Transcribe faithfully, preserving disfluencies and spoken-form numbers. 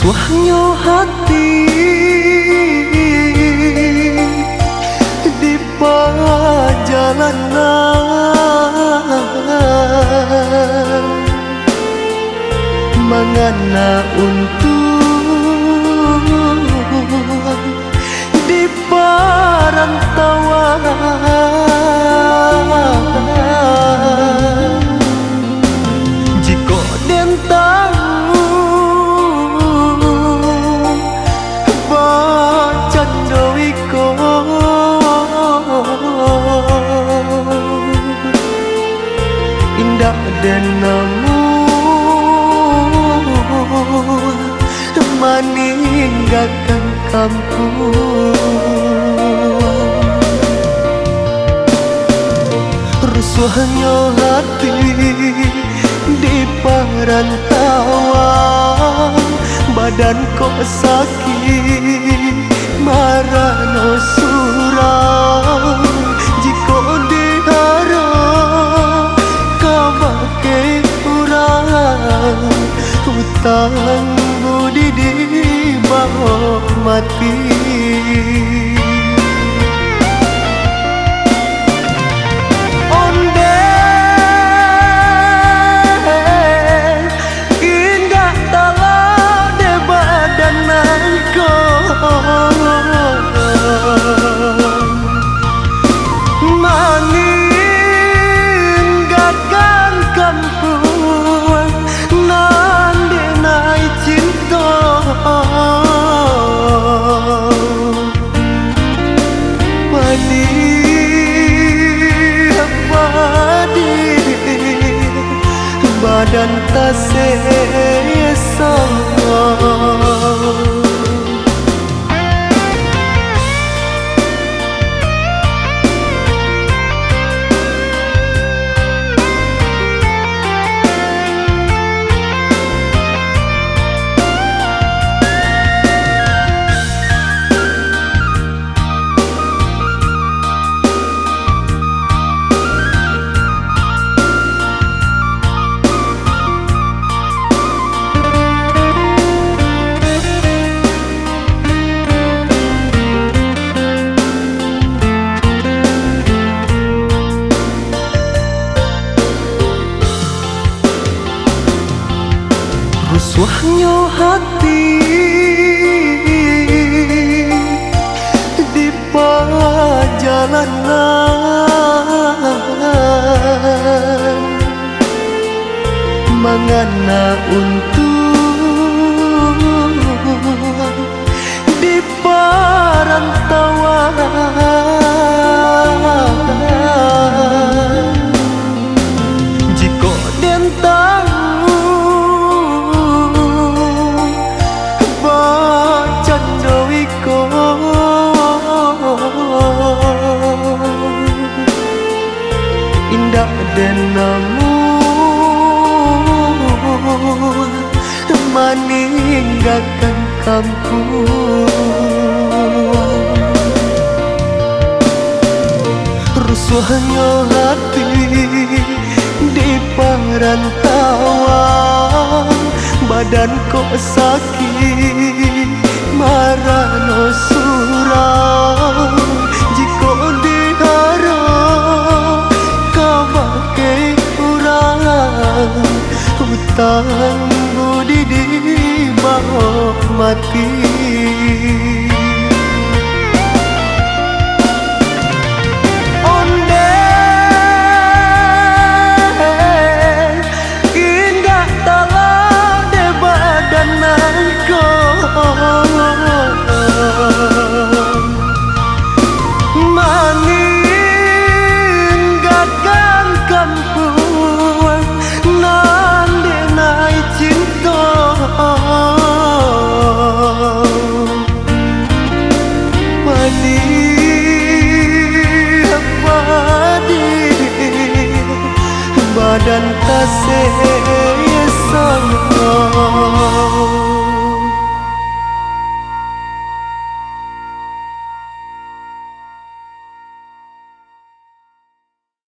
Rusuahnyo hati di pajalanan, mangana untuang di parantauan. Jikok den tahu bacando iko, indak den namuah maninggakan kampuang. Rusuahnyo hati di parantauan, badan kok sakik, marano surang. Jikok diharap kabake urang, utang budi dibaok mati. Ondeh, indak talok dek badan nangko, maninggakan kampuang nan denai cinto. Padih, padih, badan tasesang. Rusuahnyo hati di pajalanan, mangana untuang di parantauan. Jikok den tahu bacando iko, indak den namuah maninggakan kampuang. Rusuahnyo hati di parantauan, badan kok sakik, marano surang. Jikok diharap kabake urang, utang budi dibaok mati. Ondeh, indak talok dek badan nangko, maninggakan kampuang nan denai cinto. Padih, padih, badan tasesang.